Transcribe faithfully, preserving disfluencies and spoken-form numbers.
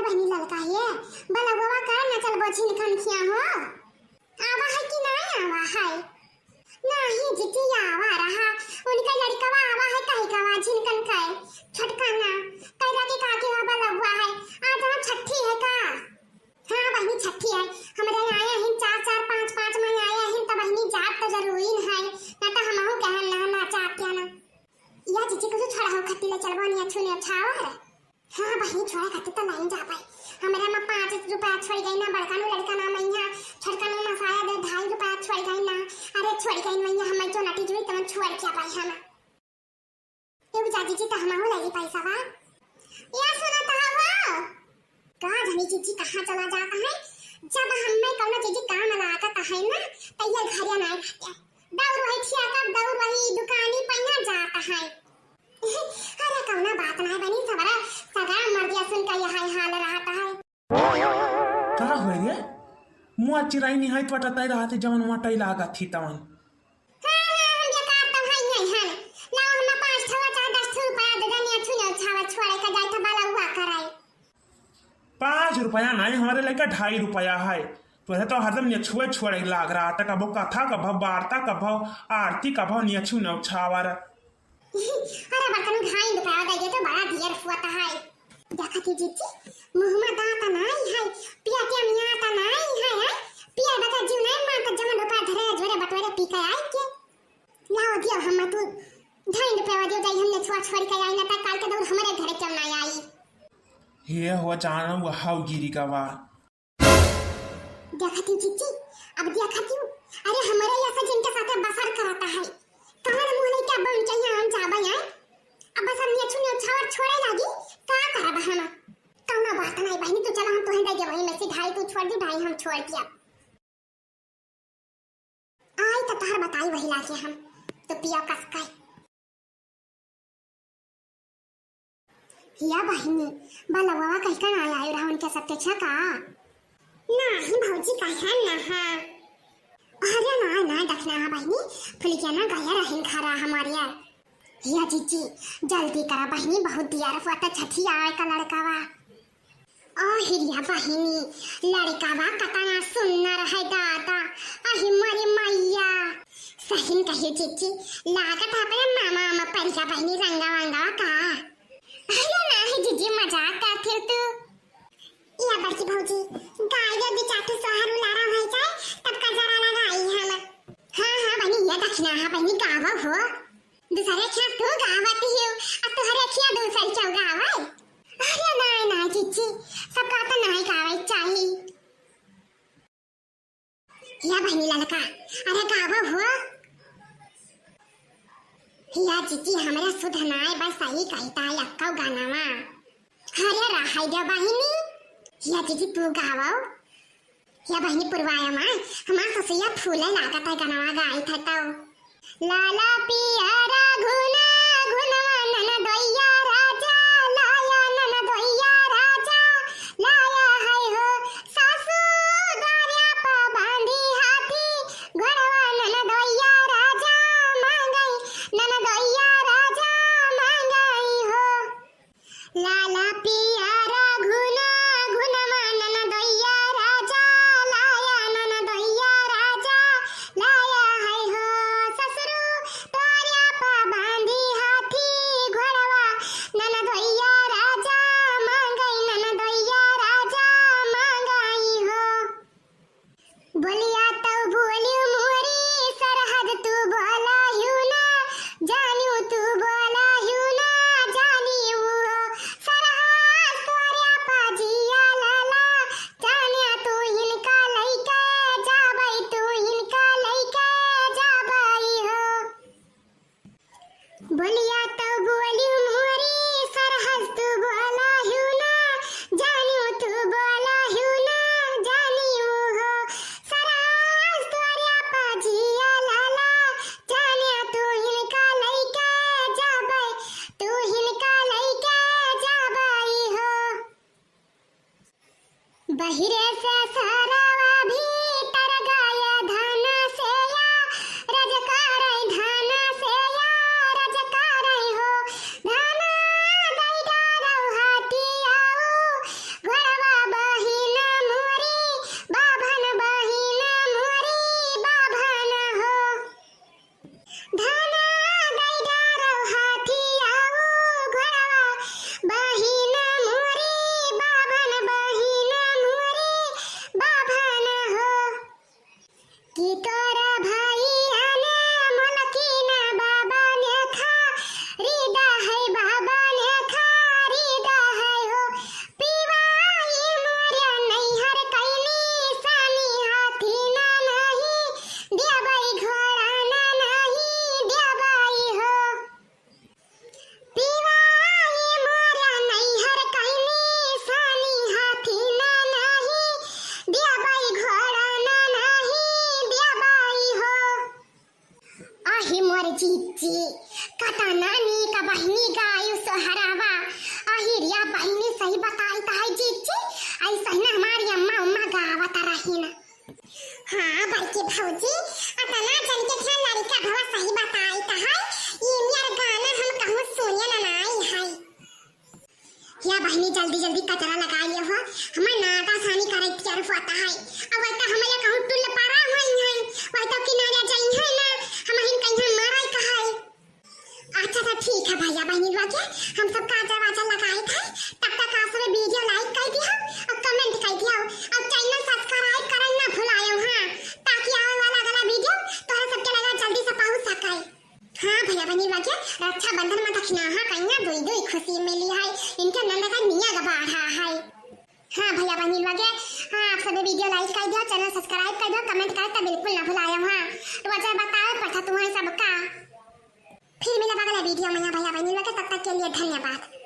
बहिनी ललका ये, बलौवा का ना चलबो झिनकन खिया हो? आवा है कि नाहीं आवा है? नाहीं जिज्जी आवा रहा, उनका लड़कवा आवा है कही कवा झिनकन का, छोटका ना, कैला के काकी हो बलौवा है, आज वहाँ छठी है का? हाँ बहिनी छठी है, हमरे आए हैं चार चार पाँच पाँच में आए हैं, तो बहिनी जात तो जरूरी है, ना तो हमहू कहन ना ना चाहत क्या ना। या जिज्जी कुछ छोड़ा हो खत्ती ले चलबो नहीं अच्छू ने अच्छा हो रे। हाँ बहिनी, छोड़ा खातिर तो लाइन जा पाई। हमरा में पाँच रुपया छोड़ गई ना, बड़का नु लड़का ना मैया, छोटका नु मसाया दे ढाई रुपया छोड़ गई ना। अरे छोड़ गई मैया, हम जो नटी जुई तमन छोड़ क्या पाई हम। ये भी जाजी जी तो हमहू लगी पैसा बा। या सुना तो हो। का जानी जीजी कहाँ चला जाता है। जब हमें कौनो चीज काम लागत है ना, तो ये घरिया ना रहते। दौड़ वही ठिया का, दौड़ वही दुकानी पहिया जाता है। अरे कौना बात ना बनी, सबरा सगा मर गया सुन का यह हाल रहता है। का होय रे? मुआ चिराई निहाइत वटताई रहत है, जवन वटई लागत थी तवन। हाँ, हाँ, हम बेकार तो है नहीं है। लाओ हमें पाँच ठो चाहे दस ठो रुपया दे देनी, अच्छू ने उछावा छोड़े का जाए तो बाला हुआ कराए। पाँच रुपया नहीं, हमारे लइका ढाई रुपया है। तोहे तो हरदम नेछुए छोड़े लाग रहा था, कभो कथा, कभो वार्ता, कभो आरती, कभो नेछू नौछावर। अरे बड़कनू ढाई रुपया दे दे तो बड़ा दियर फुआता है। देखा थी जीजी, मुँह में दांत नहीं है, पिया के मियाँ तो नहीं है, हैं? पिया बता जीव नहीं मानता, जमन रुपया धरे जोरे बटोरे पी के आई के। लाओ दिया हम तू ढाई रुपया दे जाई, हमने छुआ छोड़ के आई ना, तक काल के दौर हमारे घरे क्यों ना आई। हे हो जाना वो हाउ गिरी का वा। देखती जीजी, अब देखती हूँ। अरे हमारे ऐसा जिनके साथ बसर कराता है, कमर मुँह नहीं क्या बन चाहिए हम चाबा है। अब बसर नहीं अच्छू नहीं अच्छा और छोड़े लागी, का करब हम? कौनो बात नहीं बहनी, तू चला हम तोहे दे वही में से ढाई तू छोड़ दी, ढाई हम छोड़ दिया। आई तो तोहर बताई वही लागे हम, तो पिया कस के। या बहिनी, बलवा कहिका ना आयो रहा उनके साथे छका? नाही भौजी, कहे ना हा। अरे ना, ना, देखना हा बहिनी, फुलिया ना गया रहिन खरा हमारे। या जीजी, जल्दी करा बहिनी, बहुत दिया रफुआ तो छठी आवे का लड़का वा। ओ हिरिया बहिनी, लड़का वा कतना सुन्नर है दादा। अहि मोरी मैया, सहिन कही जीजी, लागत है अपने मामा में परिका बहिनी रंगा वंगा का। अरे नाही जीजी, मजाक करत हो तू। या बड़की भौजी, गाय दे दू चार ठो सोहर उलारा हो जाए, तब का जरा लगाई हम। हाँ, हाँ, बहिनी, ये दक्षिणा, हाँ, बहिनी, गावा हो। दूसरे क्या तू गावत हो, आ तोहरे क्या दूसर क्यों गावे? अरे ना, ना, जीजी, सबका तो नहीं गावे चाहिए। या बहिनी ललका, अरे गावा हो। या जीजी, हमरा सुध नाय, बस सही कहता है अक्का गानावा। अरे रहाई दे बहिनी, या जीजी तू गावा। या बहिनी पुरवाया माँ, हमार ससुया फूले लागत है गानावा गाई था तो। लाला पियरा घुना घुनवा ननदोइया राजा, लाया ननदोइया राजा, लाया है हो सासू द्वारिया पा बांधी हाथी घोड़वा ननदोइया राजा, मांगई ननदोइया राजा, मांगई हो। लाला पियरा घुना घुनवा ननदोइया राजा, लाया ननदोइया राजा, लाया है हो ससुरू तोरिया पा बांधी हाथी घोड़वा ननदोइया राजा, मांगई ननदोइया राजा, मांगई हो। बोलिया तौ बोलियो मोरी सरहद तू बोलायु ना, जानियो तू बोलायु ना, जानियो सरहद तोरे पाजिया लाला, जानिया तू इनका लइके जाबै, तू इनका लइके जाबै हो। बोलिया तौ बोलियो मोरी सरहद तू बोलायु ना, जानियो तू बोलायु ना, जानियो हो सरहद तोरे पाजिया लाला, जानिया तू इनका लइके जाबै, तू इनका लइके जाबै हो। बहिरे से सरवा भीतर गया धन से या रज करै, धन से या रज करै हो। धन दैडा रौहती आऊ, घोड़ा है ना? हाँ बड़की भौजी, अतना जन के ख्याल लड़का भवा सही बताई त है, ये नियर गाना हम कहूँ सुने ना नाई है। या बहिनी, जल्दी जल्दी कचरा लगाइ लियो हो, हमार नाता सानी करे के होता है। अब वैता हमारे कहूँ टुल्ल पारा हुई है, वैता किनारे जाई है ना, हम हिन कहीं मारा ही कहा है। अच्छा तो ठीक है भैया बहिनी लोग, हम सब काजर वाजर लगाए थे, तब तक आप सब video like कर दिया और comment कर दिया और channel subscribe करना ना भुलायो, हाँ, ताकि आवे वाला अगला video तोहरा सबके लगा जल्दी से पहुँच सके। हाँ भैया बहिनी लोग, रक्षाबंधन में दक्षिणा हाँ कहिया दुई दुई खुशी मिली है, इनके नंद का मियाँ का बाढ़ा है। हाँ भैया बहिनी लोग, हाँ आप सब video like कर दियो, channel subscribe कर दियो, comment करे तो बिल्कुल ना भुलायो, हाँ, रोजा बतावे पड़ता तुम्हारे सबका। फिर मिला अगला video में, हाँ भैया बहिनी लोग, तब तक के लिए धन्यवाद।